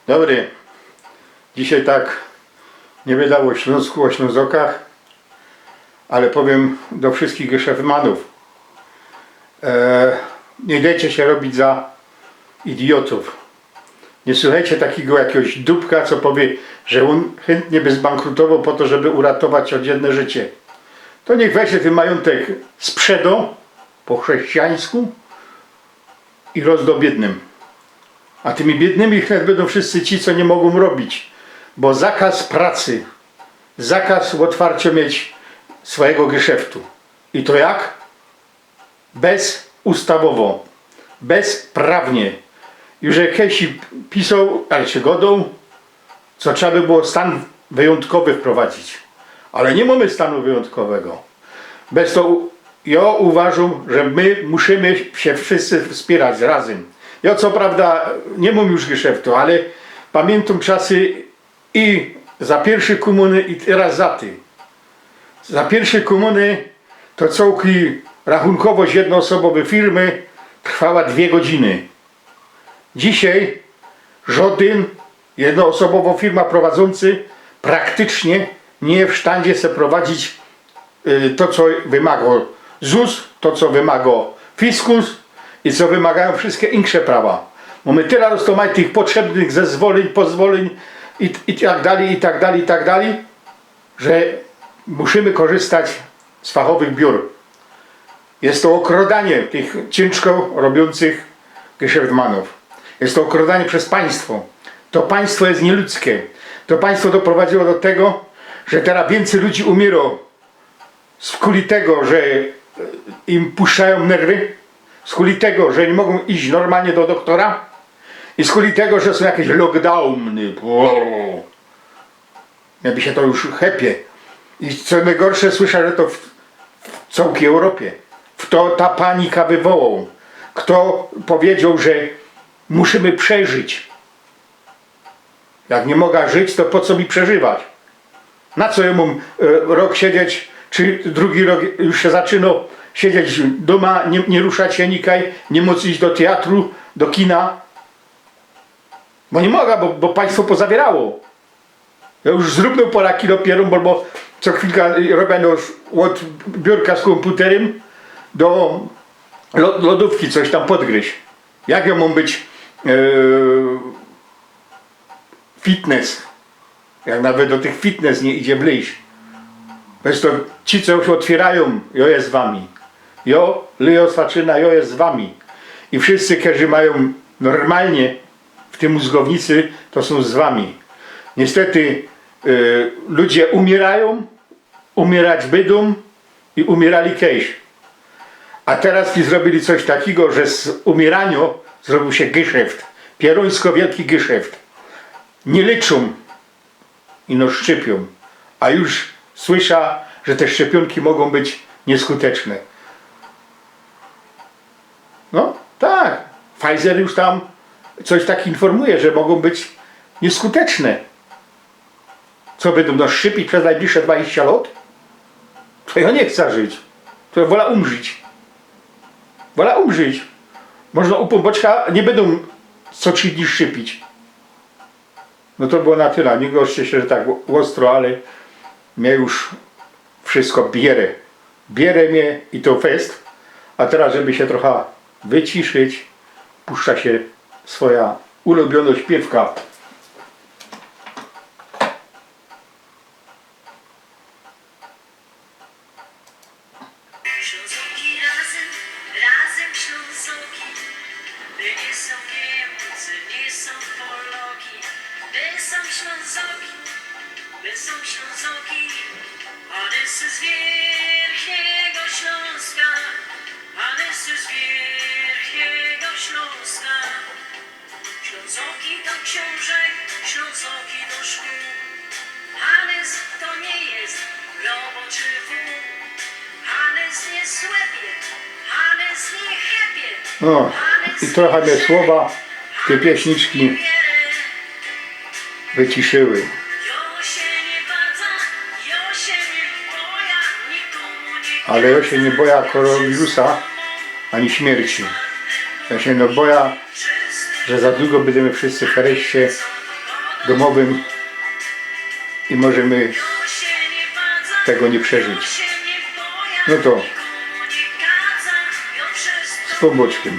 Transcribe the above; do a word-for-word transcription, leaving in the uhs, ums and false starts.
Dobry. Dzisiej tak niy byda ô Ślōnsku, ô Ślōnzokach, ale powiym do wszyskich geszefmanōw. E, niy dejcie sie robić za idiotōw. Niy słychejcie takigo jakigoś dupka, co powiy, że ôn chyntnie by zbankrutowoł po to, żeby uratować codzienne życie. To niych weźmie tyn majōntek, sprzedŏ po chrześcijańsku i rozdo biydnym. A tymi biydnymi wnet bydōm wszyscy ci, co niy mogōm robić, bo zakaz pracy, zakaz ôtwarciŏ mieć swojigo geszeftu. I to jak? Bezustawowŏ, bezprawnie. Już kejś pisoł, ale sie gŏdŏ, co trzeba by było stan wyjōntkowy wprowadzić. Ale niy mōmy stanu wyjōntkowego. Bez to u-, jŏ uważōm, że my musimy sie wszyscy wspiyrać razym. Jŏ co prawda niy mōm już geszeftu, ale pamiyntōm czasy i za piyrwszy kōmuny, i teroz za tyj. Za piyrwszy kōmuny to cołki rachunkowość jednoosobowyj firmy trwała dwie godziny. Dzisiej żŏdyn jednoosobowo firma prowadzący praktycznie niy w sztandzie se prowadzić, y, to, co wymagŏ zus, to, co wymagŏ fiskus i co wymagajōm wszyske insze prawa. Bo my tela dostōmajōm tych potrzebnych zezwolyń, pozwolyń i, i tak dalij, i tak dalij, i tak dalij, że musimy korzystać z fachowych biur. Jest to ôkrŏdanie tych ciynżko robiōnczych geszeftmanōw. Jest to ôkrŏdanie przez państwo. To państwo jest niyludzkie. To państwo doprowadziło do tego, że teroz wiyncyj ludzi umiyrŏ skuli tego, że, e, im puszczajōm nerwy, skuli tego, że niy mogōm iś normalnie do doktora i skuli tego, że sōm jakeś lockdowny. Jakby sie to już chepie. I co nojgorsze, słysza, że to w, w cołkij Europie. Fto ta panika wywołoł? Fto powiedzioł, że musimy przeżyć? Jak niy moga żyć, to po co mi przeżywać? Na co jŏ mōm, e, rok siedzieć, czy drugi rok już sie zaczynŏ, siedzieć dōma, niy, niy ruszać sie nikaj, niy mōc iś do teatru, do kina? Bo niy moga, bo, bo państwo pozawierało. Jŏ już zrōbnōł pora kino pierōn, bo, bo co chwilka, y, robiã, no, ôd biurka z kōmputerym do lo-, lodōwki coś tam podgryź. Jak jŏ mōm być, e, fitness? Jak nawet do tych fitness niy idzie wlyź. Bez to ci, co już ôtwiyrają, jŏ je z wami. Jŏ, Leo Swaczyna, jŏ je z wami. I wszyscy, kerzy majōm normalnie w tyj mōzgownicy, to sōm z wami. Niystety, y, ludzie umiyrają, umiyrować bydōm i umiyryli kejś. A teroz ti zrobiyli coś takigo, że z umiyranio zrobiōł sie gyszeft. Pierōńsko wielki gyszeft. Niy leczōm, ino szczepiōm. A już słysza, że te szczepiōnki mogōm być niyskuteczne. No, tak. Pfizer już tam coś tak informuje, że mogōm być niyskuteczne. Co, bydōm nŏs szczepić bez nojbliższe dwadziścia lŏt? To jŏ niy chca żyć. To jŏ wola umrzeć. Wola umrzeć. Może u Pōnbōczka niy bydōm co trzi dni szczepić. No to było na tela. Niy gorzcie sie, że tak ô-, ôstro, ale mie już wszysko bierze. Bierze mie i to fest. A teroz, żeby sie trocha wyciszyć, puszcza sie swoja ulubiono śpiywka. Ślōnzoki razym, razym Ślōnzoki. My niy sōm Niymcy, niy sōm Poloki. My sōm Ślōnzoki, my sōm Ślōnzoki. A my sōm z Wiyrchnigo Ślōnska, a my sōm z Wiyrchnigo Ślōnska. Ślōnzoki do ksiōnżek, Ślōnzoki do szkōł. Hannes to niy je roboczy wōł. Hannes niy słepie, Hannes niy chepie. No, i trocha mie słowa tyj pieśniczki wyciszyły. Ale jŏ sie niy boja koronawirusa ani śmierci. Jŏ sie, no, boja, że za dugo bydymy wszyscy w areszcie domowym i możemy tego niy przeżyć. No to z Pōnbōczkiym.